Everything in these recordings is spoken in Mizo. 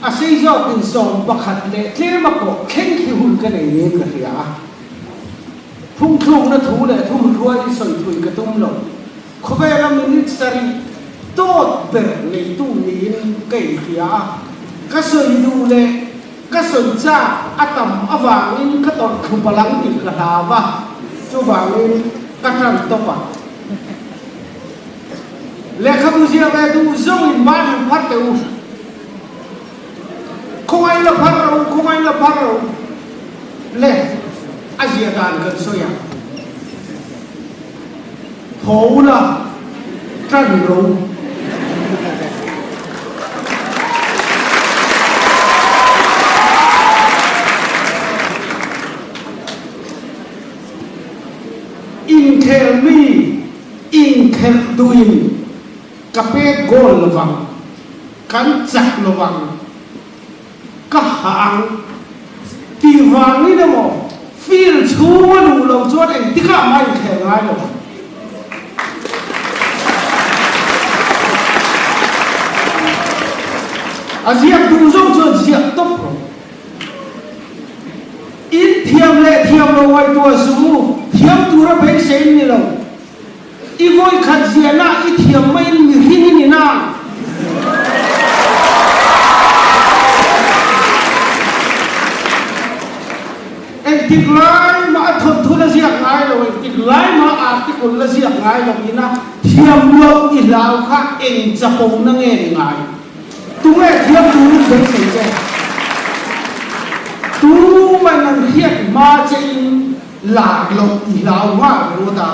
A sei zawkin 11 leh tlem a kawh thleng khi hun ka nei niin ka hria a. Phungthlukna thu leh thumhruai sawi thui ka tum lo. Khawvela minute sarih tawt ber neitu niin ka inhria a. Ka sawi duh leh ka sawi chak a tam avangin ka tawrh thlu palang tih ka hlau a, chuvangin ka tan tawp a. Lehkhabu ziak leh duh zawngin ban han phar teh u. Khawngaih la phar ro, khawngaih la phar ro le a zia dan kan sawi ang. Tho la tan ro. Inkhel mi inkhelh duhin ka pek goal lovang, kan chak lovang, ka hah ang tih vangin emaw field chhung a luh loh chuan engtikah mah inkhel ngai lo. A ziak duh zawng chuan ziak tawp rawh. In thiam leh thiam lo ngaihtuah suh u, thiam tura beisei in ni lo. I vawikhat ziahna i thiam maiin mihring i ni na. Engtik lai mah a thawnthu la ziak ngai lo, engtik lai mah article la ziak ngai lo ina thiam loh i hlau kha eng chapona nge ni ngai? Tunge thiam turin beisei che? Tuman an hriat hma che in lar loh i hlau nghal ringawt a.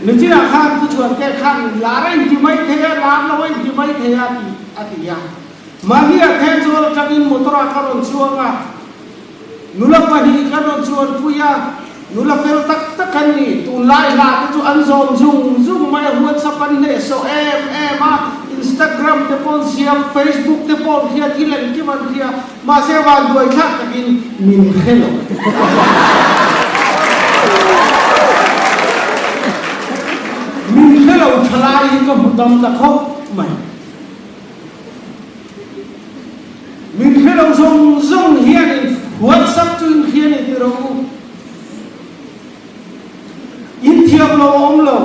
Nichinah khan Pu Chhuante khan lar a inti mai thei a, lar lo a inti mai thei a tih a ti a. Mahni a Thenzawl atangin motor ah ka rawn chuang a. Nula pahnih ka rawn chuanpui a, nula fel tak tak an ni. Tunlai hla te chu an zawm zung zung mai a, WhatsApp an hnehsawh em em a, Instagram te pawh an siam, Facebook te pawh an hria, thil engkim an hria. Mahse vanduai thlak takin min hre lo. Min hre lo thalai hi ka hmu tam ta khawp mai. Min hre lo zawng zawng hianin WhatsApp chu in hria ni tih rawh u. In thiam lo a awm lo.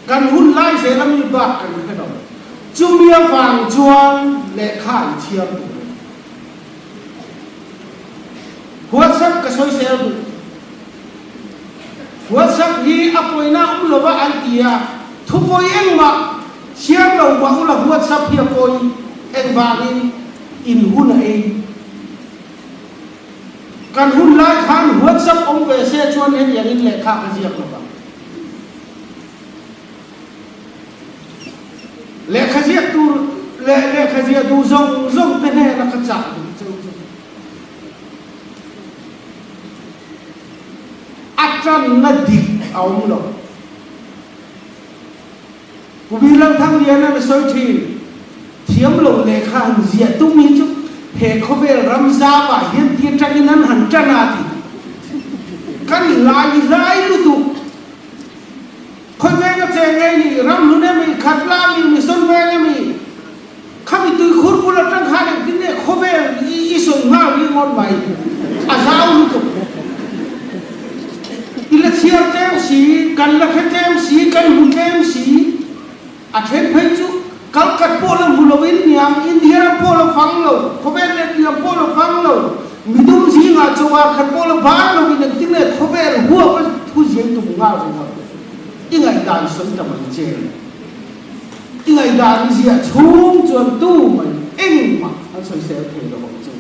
Kan hun lai zel a mi bak kan hre lo. Chumi avang chuan lehkha i thiam tur a ni. WhatsApp ka sawi sel duh. WhatsApp hi a pawina awm lova an ti a, thupawi engmah chhiar lo mah ula WhatsApp hi a pawi engvangin in hun a ei. Kan hun lai khan WhatsApp awm ve se chuan hetiangin lehkha ka ziak lova. Lehkha ziak tur leh lehkha ziah duh zawng zawng te hnena ka chah duh cheu chu. A tanna dik a awm lo. Pu Bilalthangliana na sawi thin, thiam lo lehkha han ziah tum hi chu he khawvel ram zauah hian ti atangin an han tan a ti. Kan lai hlai lutuk. Khawi veng a cheng ngei ni, ram hlun emi, khatla mi, mission veng emi, Khami tuikhur bul atang khan engtin nge khawvel i sawi nghal ringawt mai, a zau lutuk. I la chhiar tlem si, kan la hre tlem si, kan hmu tlem si. A then phei chu Kalkat pawh la hmu loin niang, India ram pawh la fang lo, khawvel letliam pawh la fang lo, midum zingah chawhar khat pawh la ban loin engtin nge khawvel huap a thu ziai tum nghal ringawt. I ngaihdan sawi ta mai che. I ngaihdan i ziah chhung chuan tu mai engmah an sawi sel thei lo ang chu.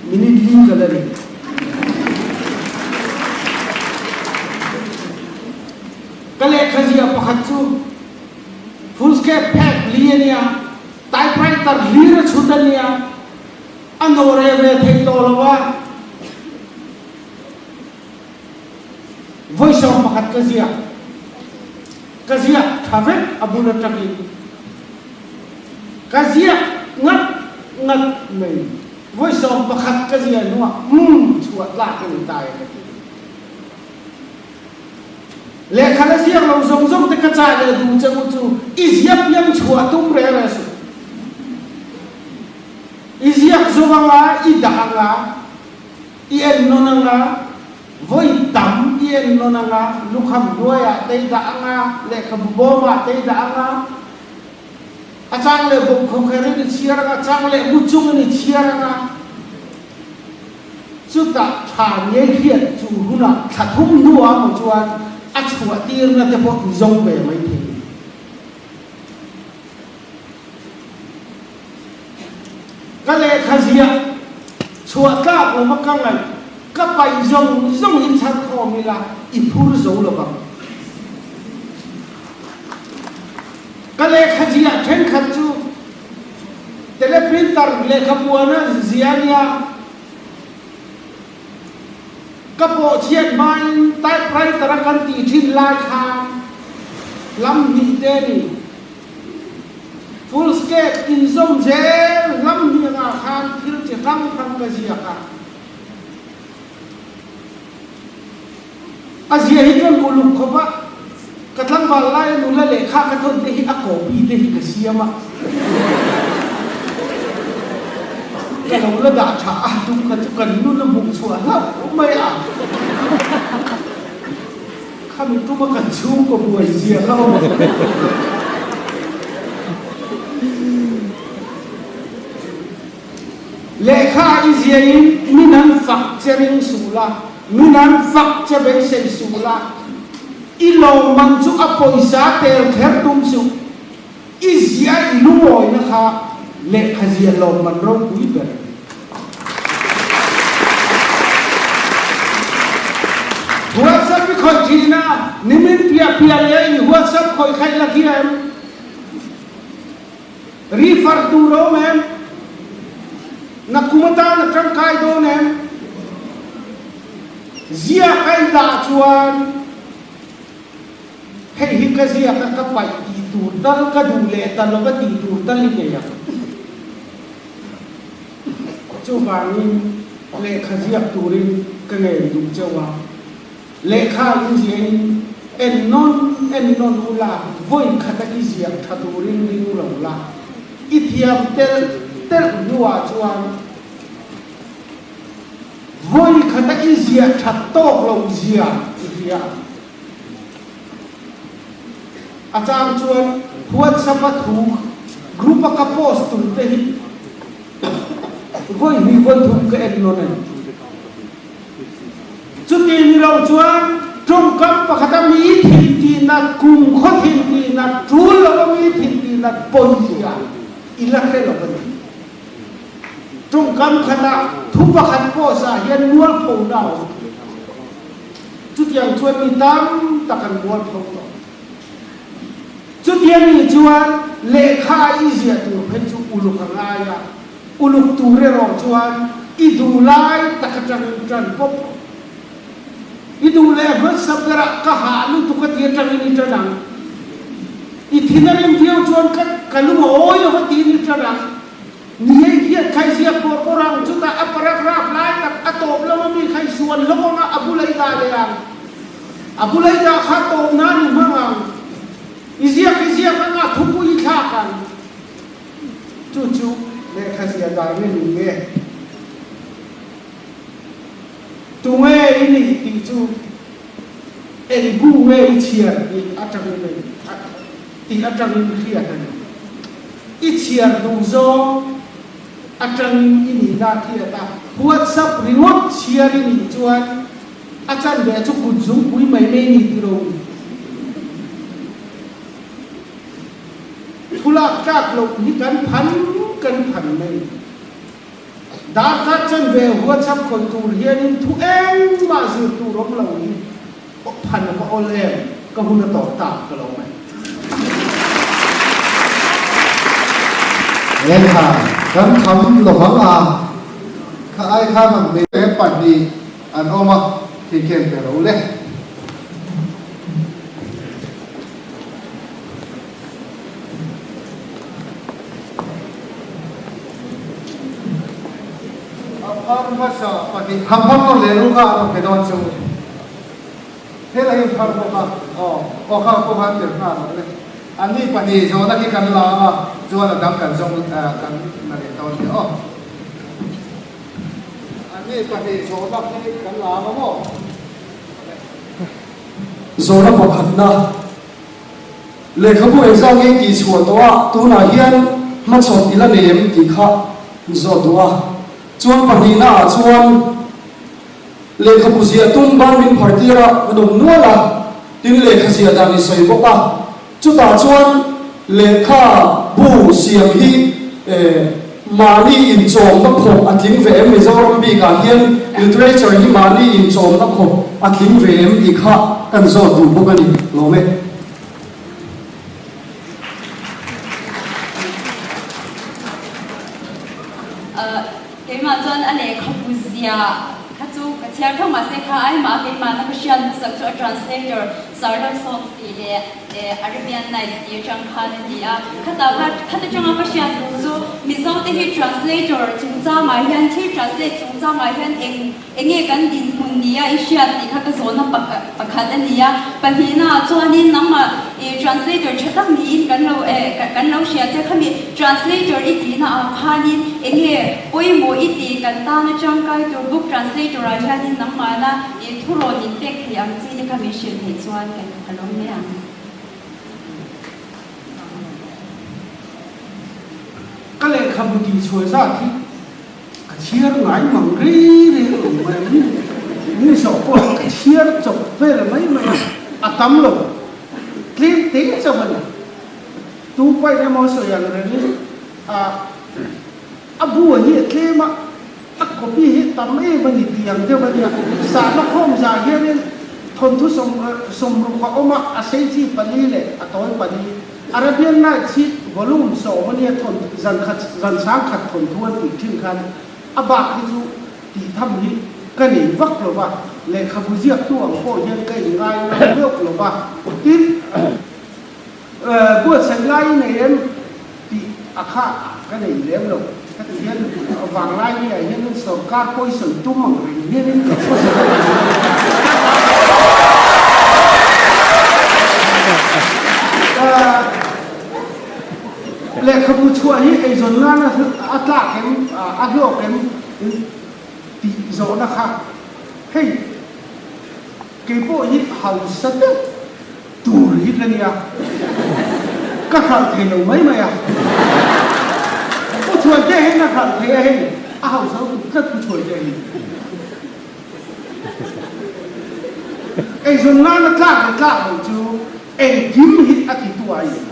Minute li ka la ni. Ka lehkha ziah pakhat chu foolscap phek li a nia, typewriter hlir a chhut a nia, a nawh reh ve thei tawh lo a. Vawi 11 ka ziak. Ka ziak tha vek a bul atangin. Ka ziak ngat ngat mai. Vawi 11 ka ziah hnuah umm chhuah tlak a ni ta e ka ti. Lehkha la ziak lo zawng zawng te ka chah leh duh che u chu i ziak piang chhuah tum reng reng suh. I ziak zo anga, i dah anga, i en nawn anga, vawi tam i en nawn anga, lukham hnuaiah te i dah anga, lehkhabu bawmah te i dah anga, a chang leh bawm khawkher in i chhiar anga, chang leh mu chungin i chhiar anga, chutah tha ngei hriat chu hunah thla thum hnuah maw chuan a chhuah tirna te pawh i zawng ve mai thei. Ka lehkha ziah chhuah tlak lova ka ngaih ka paih zawng zawng hi chhan khawm ila i phur zo lo vang. Ka lehkha ziah thenkhat chu teleprinter lehkha puana zia nia ka pawh chhiat hmain typewriter a kan tih thin lai khan lam hnih te ni. Full scape inzawm zel lam hniangah khan thil chi hrang hrang ka ziak a. A zia hi chuan uluk khawp a, ka tlangval laia nula lehkha ka thawn te hi a copy te hi ka siam a. Ka lo la dah tha a, tum kha chu kan nun a hmuh chhuah hlauh mai a. Khami tuma kan chhungkaw buai zia kha awm. Lehkha i ziain min an fak che ring suh la, min an fak che beisei suh la, i lawmman chu a pawisa tel kher tum suh, i zia i lungawina kha lehkha zia lawmman ropui ber a ni. WhatsApp i khawih thin a, nimin piah piah leh i WhatsApp khawih khaih la khi em? Refer tur a awm em? Nakum atan a tangkai dawn em? Ziak a i dah chuan hei hi ka ziak a ka paih tih tur tal ka duh leh ta lova tih tur tal i nei ang. Chuvangin lehkha ziak turin ka ngen duh chauh a, lehkha in ziahin en nawn en nawn ula vawi khata i ziak tha turin ring lo la, i thiam telh telh hnuah chuan vawi khata i ziah that tawk lo zia i hria ang. A chang chuan WhatsApp a thu group a ka post tur te hi vawi hnih vawi thum ka en nawn a ni. Chuti ni lo chuan tawngkam pakhat a mi thin tih nat, kum khaw thin tih nat, tul lo a mi thin tih nat pawi zia i la hre lo a ni. Tawngkam khatah thu pakhat post ah hian mualpho na a awm. Chutiang chuan mi tam tak an mualpho tawh. Chutiang nih chuan lehkha a i ziah tur phei chu uluk a ngai a, uluk tur erawh chuan i duh lai tak atangin tan pawp rawh. I duh leh hmasa berah ka hah lutuk a ti atangin i tan ang. I thin a rim viau chuan ka ka lung a awi lo a tiin i tan ang. Ni ei hian khai ziak bawr bawr ang, chutah a paragraph lai tak a tawp lo ami khai suan hlawk anga a bula i dah leh ang. A bula i dah kha tawp nan i hmang ang. I ziak i ziak anga thupui i thlak ang. Chu chu lehkha zia dan a ni e. Tunge i nih tih chu eng bu nge i chhiar tih atangin a tih atangin hriat a ni. I chhiar duh zawng atangin i nihna hriat a, WhatsApp ringawt chhiar i nih chuan a chanve chu kut zungpui mai mai ni tih lo ni. Thulak tlak loh hi kan phan kan phan mai. Darkar chanve WhatsApp khawih tur hianin thu engmah zir tur awm lo hi phan a va awl em, ka hun a tawp tak ka lo mai. Lehkha kan kham lo vang a, kha ai khan an hmeichhe pahnih an awm a, khi khian pe ro le. A phar hmasa pahnih ham phar nawn leh ru kha a rawn pe dawn chu. Helai hi phar bawk a, aw aw kha pawh khan tel nghal ang le. Anni pahnih zawhna khi kan la a, chuan a dang kan zawng kan la leh dawn nia aw. Mi pahnih zawhna hi kan la ang a maw? Zawhna pakhatna, Lehkhabu engzah nge tih chhuah tawh a, tunah hian hmachhawn i la nei em tih kha zawh duh a. Chuan pahnihna ah chuan lehkhabu ziah tum ban min phar tir a, ka nawm nual a, tin lehkha ziah dan i sawi bawk a. Chutah chuan lehkha bu siam hi mahni inchawmna khawp a tling ve em? Mizoram bikah hian literature hi mahni inchawmna khawp a tling ve em tih kha kan zawt duh bawk a ni. Lawm e. Keimah chuan a lehkhabu ziah kha chu ka chhiar tho mahse kha aimah keimahna ka hriat hmasak chu a translator Sarlo Songs tih leh Arabian Nights tih atang khan a ni a. Khatah kha khat atanga ka hriat duh chu Mizo te hi translator chungchangah hian thil translate chungchangah hian eng enge kan dinhmun nia i hriat tih kha ka zawhna pakhat a ni a. Pahnihna ah chuanin nangmah i translator tha tak niin kan lo kan lo hria che khami translator i tihna ah khanin enge pawimawh i tih kan tana tangkai tur book translator ah hianin nangmahna I thurawn in pek thei ang chi te kha min hrilh theih chuan kan a lawm hle ang. Ka lehkhabu tih chhuah zat hi ka chhiar ngai mang rei rei lo mai a, mi zawh pawh ka chhiar chawp vel mai mai a, a tam lo tlem te chauh a ni. Tu paih emaw sawi ang rengin a A bu hi a tlem a, a copy hi tam em a ni tih ang deuh a nia. Sahna khawm zah hianin thawnthu sawmruk a awm a, a sei chi pali leh a tawi pali. Arabian Nights hi volume 10 a nia, thawn zan khat zan sang khat thawnthu an tih thin khan a bak hi chu tih tham hi ka nei vak lo va, lehkhabu ziaktu ang pawh hian ka inngai ngam deuh lo va. Tin. Buatsaih lai i nei em tih a kha ka nei lem lo. Ka ti hian vanglai ni ah hianin sorkar pawisa tum ang reng hianin ka khawsa deuh ang. Lehkhabu chhuah hi eizawn nan a tlak em, a hlawk em tih zawhna kha hei keipawh hi hausa deuh Tur hi ka nia, ka hralh thei lo mai mai a. Pu Chhuaite hian a hralh thei a hei, a hausa lutuk tlat Pu Chhuaite hi. Eizawn nana tlak leh tlak lo chu engkim hi a ti tu a in.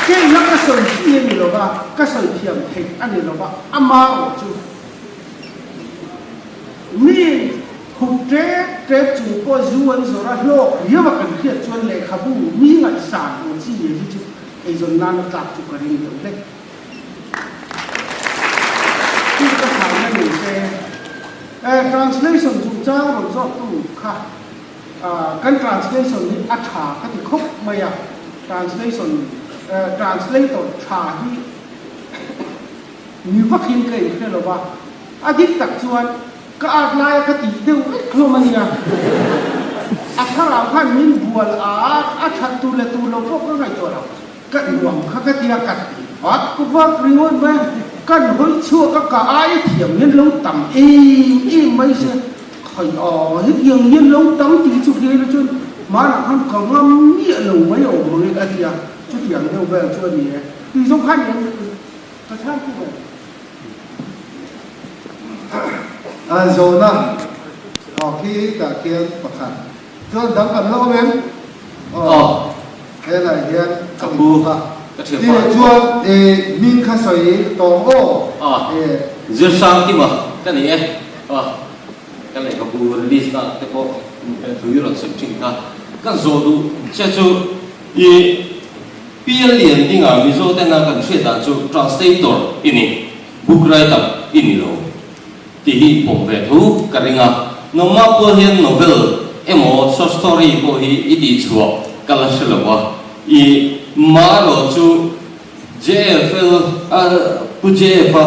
Kei la ka sawi chi a ni lo va, ka sawi thiam theih a ni lo va, ama erawh chu. Mi khup ṭep ṭep chung pawh zu an zawrh a, hlawk riau a kan hriat chuan lehkhabu mi ngaihsan ang chi ngei hi chu eizawn nan a tlak chu ka ring deuh hlek. Chu ka thlai na ni se. Translation chungchang rawn zawktu kha kan translation hi a ṭha ka ti khawp mai a, translation translator ṭha hi Ni vakin ka inhre lo va, a dik tak chuan ka at laia ka tih deuh vek hlawm a nia. A thlarau khan min bual a, a that tur leh tur lo pawh ka ngaihtuah lo. Ka nuam kha ka tia ka ti vak vak ringawt mai a, kan hawi chhuak a ka aia thiam hian lo tam em em mai se, khai a hetiang hian lo tam tih chu hriat chuan hmanah khan ka ngam miah lo mai awm ang e ka ti a, chutiang deuh vel chu a ni e. Tih zawng khan eng Ka chhan pu ber. A zawhna aw khi tah khian pakhat chuan dang kan la awm em? Aw helai hian a ni bawk a. Ti chuan i hming kha sawi tawng aw. Zirsang Kima ka ni e. Ka lehkhabu release na te pawh tui rawn sawi thin kha. Ka zawh duh che chu i PL Lian dingah Mizo tena kan hriat dan chu translator i ni, book writer i ni lo tih hi pawm ve tho ka ring a. Nangmah pual hian novel emaw short story pawh hi i tihchhuah ka la hre lo a, i marawh chu JFL a Pu JF-a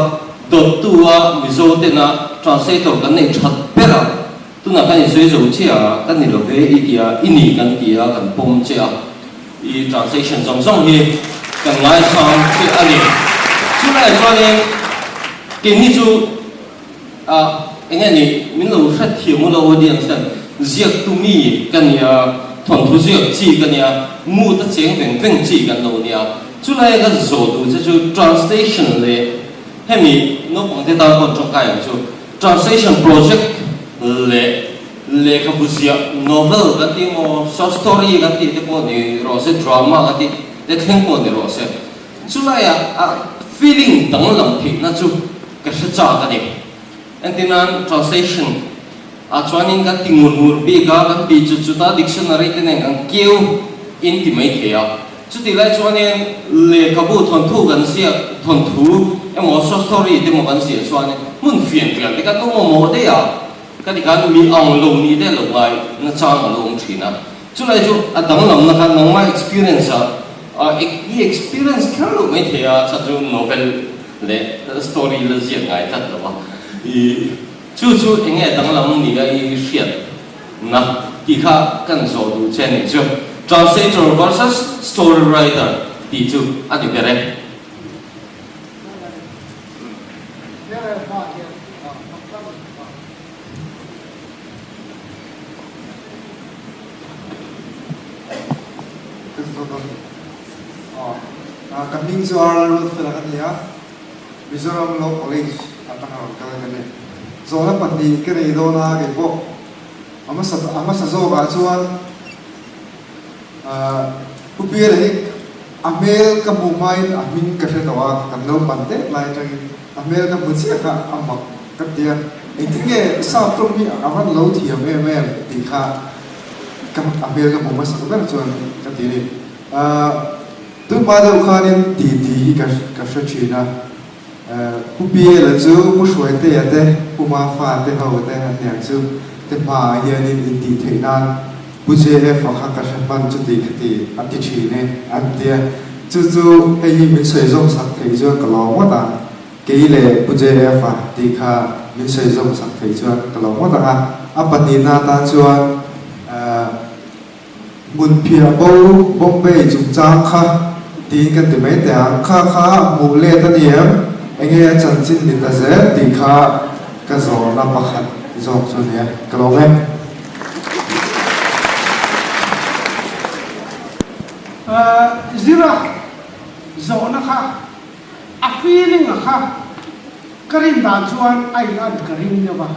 dawttu a Mizo tena translator kan neih that ber a, Tunah kan insawi zo chiah a, ka ni lo ve i tia, i ni kan ti a, kan pawm che a, i translation zawng zawng hi kan ngaisang chiah a ni. Chulaiah chuanin keini chu ah eng nge ni min lo hrethiam u lo audience ten ziaktu mi ka nia, thawnthu ziak chi ka nia, mood a cheng veng veng chi kan lo nia. Chulaiah ka zawh duh che chu translation leh hemi naupangte tan pawh tawngkai ang chu translation project leh lehkhabu ziah novel kan tih emaw short story kan tih te pawh ni rawh se drama kan tih te thleng pawh ni rawh se chulaiah a feeling danglam theihna chu ka hre chak a ni. Entirnan translation ah chuanin kan ti ngur ngur bik a, kan tih chu chuta dictionary te nen kan keu in ti mai thei a. Chutih lai chuanin lehkhabu thawnthu kan ziak, thawnthu emaw short story te emaw kan ziah chuanin hmun fian fian te kan lo mamawh daih a, ka ti khan mi ang lo nih te lo ngai nachang a lo awm thin a. Chulai chu a danglamna kha nangmah experience ah i experience kher loh mai thei a, chhan chu novel leh story la ziak ngai tlat lo a, i chu chu eng nge danglam ni a i hriat na tih kha kan zawh duh che nih chu translator versus story writer tih chu a ni ber e. Ka hming chu RL Ruatfela ka ni a, Mizoram Law College atanga rawn kal ka ni. Zawhna pahnih ka nei dawn a kei pawh a hmasa a hmasa zawkah chuan Pu Piala hi a hmel ka hmuh hmain a hming ka hre tawh a, kan naupan tet lai atangin a hmel ka hmu chiah kha a mak ka ti a, engtin nge sap tawng hi a van lo thiam em em tih kha ka a hmel ka hmuh hmasak ber chuan ka ti a ni. Ahh tunhma deuh khanin ti ti hi ka ka hre thin a, Pu Piela chu Pu Hruaitea te Pu Mafa te ho te an niang chu te hmaah hianin intih theih nan Pu JF-a kha ka hre hman chuti khati a ti thin e an tia, chu chu hei hi min sawi zawm sak thei chuan ka lawm ngawt ang. Kei leh Pu JF-a tih kha min sawi zawm sak thei chuan ka lawm ngawt ang a, a pahnihna atan chuan Hmunphiah bo Bombay chungchang kha tiin ka ti mai teh ang, kha kha hmuh let a ni em? Enge a chanchin ni ta zel tih kha ka zawhna pakhat zawk chu a nia, ka lawm e. Zira zawhna kha a feeling a kha ka rin dan chuan a in an ka ring deuh a.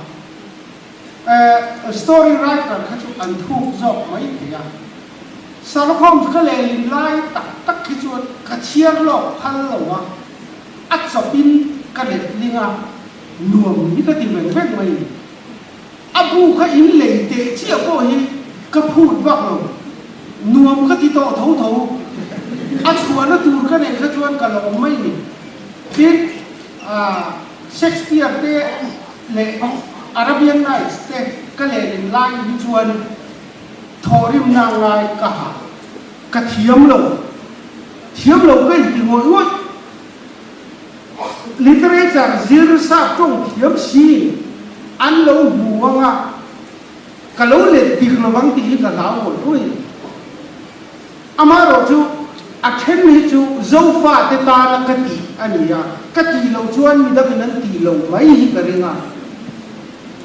Story writer kha chu an thuk zawk mai thei a. Sherlock Holmes ka lehlin lai tak tak khi chuan ka chhiar lawk phal lo a, a chawpin ka letling a, nuam hi ka ti veng veng mai ni. A bu kha in lei teh chiah pawh hi ka phut vak lo. Nuam ka ti tawh tho tho. A chhuahna tur ka neih kha chuan ka lawm mai ni. Tin, Shakespeare te leh Arabian Nights te ka lehlin lai hi chuan thawhrimna ngai ka ha. Ka thiam lo. Thiam lo ka inti ngawih ngawih. Literature zir sap tawng thiam si an lo hmu ang a, ka lo let dik lovang tih hi ka hlau ngawih ngawih. Amaherawh chu a then hi chu Zofa te tana ka tih a ni a, ka tih loh chuan midangin an tih loh mai hi ka ring a.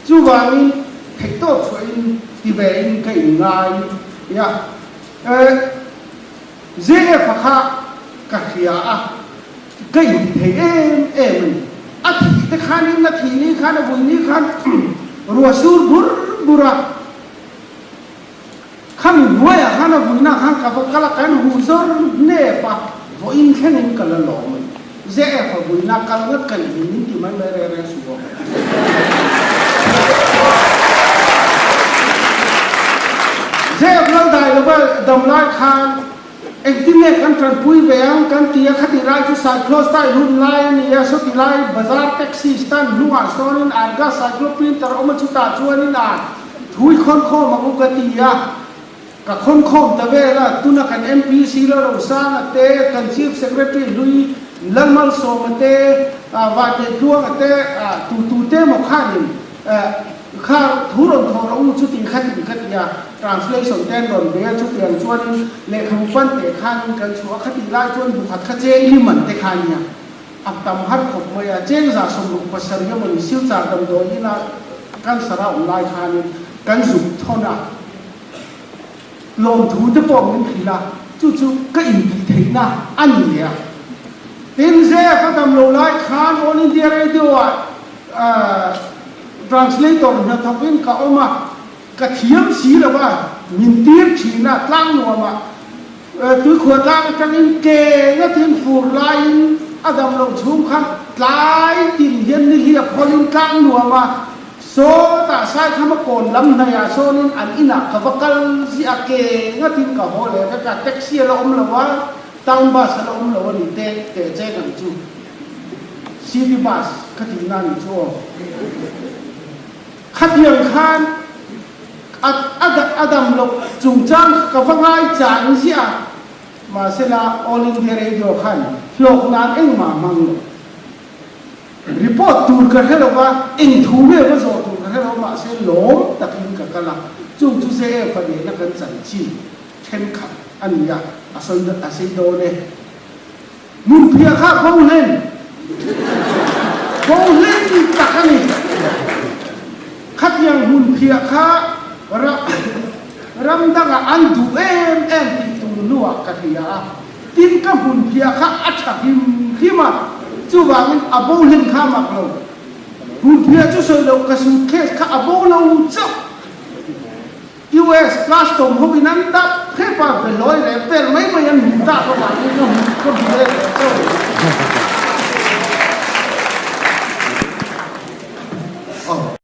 Chuvangin theihtawp chhuahin ti ve in ka inngai a. JF-a kha ka hria a, ka inti thei em em a ni. A thih te khanin, a thih ni khan, a vui ni khan ruah sur bur bur a. Khami hnuaiah khan a vuinah khan ka va kal a, kan huh zawr hnep a, vawiin thlengin ka la lawm a ni. JF-a vuina kal ngat ka nih hi min ti mai mai reng reng suh aw. JF Laldai lova dam lai khan engtin nge kan tanpui ve ang kan ti a, khati lai chu Cyclo style hun lai a ni a, sawti lai bazar taxi stand hnungah sawnin Arga Cyclo printer awm a chutah chuanin a thui khawn khawm ang u ka ti a. Ka khawn khawm ta vel a, tuna kan MP Silo Rosanga te, kan Chief Secretary hlui Lalmalsawma te, Vanneitluanga te, tu tu te maw khanin kha thu rawn thawh rawh u chuti khatin ka ti a, translation te an rawn ve a, chutiang chuanin lehkhabu pan teh khanin kan chhuah a, khatih lai chuan bukhat kha cheng lim an te kha nia. A tam har khawp mai a, cheng 167 emawni Silchar damdawi ina cancer a awm lai khanin kan zuk thawn a, lawmthu te pawh min hrilh a, chu chu ka intih theihna a ni leh a. Tin, Zef a dam lo lai khan All India Radio ah translator hnathawkin ka awm a, ka thiam si lo a, min tir thin a, tlang nuamah Tuikhuah tlang atangin ke ngatin fur laiin a dam loh chhung kha tlai tin hian nihliap hawlin tlang nuam a, sawtah Saikhama kawn lam hnaihah sawnin an inah ka va kal ziah a, ke ngatin ka haw leh vek a, taxi a la awm lo a, town bus a la awm lo a ni te teh cheng ang chu city bus ka tihna a nih chu aw. Khatiang khan a dam loh chungchang kha ka va ngai chang ziah a, mahsela All India Radio khan hlawk nan engmah hmang lo. Report tur ka hre lo va, eng thu nge va zawh tur ka hre lo, mahse lawm takin ka kal a, chung chu ZF-a nena kan chanchin thenkhat a ni a, a sawi a sei dawn e. Hmunphiah kha bo hlen, bo hlen tak a ni. Khatiang hmunphiah kha ram dangah an duh em em tih tur hnuah ka hria a. Tin, ka hmunphiah kha a tha hrim hrim a, chuvangin a bo hlen kha a mak lo. Hmunphiah chu sawi loh ka suitcase kha a bo lo chauh. US custom ho in an dap hrep a, behlawi leh vel mai mai an hmu tak avangin ka hmu ka hmu let leh chauh.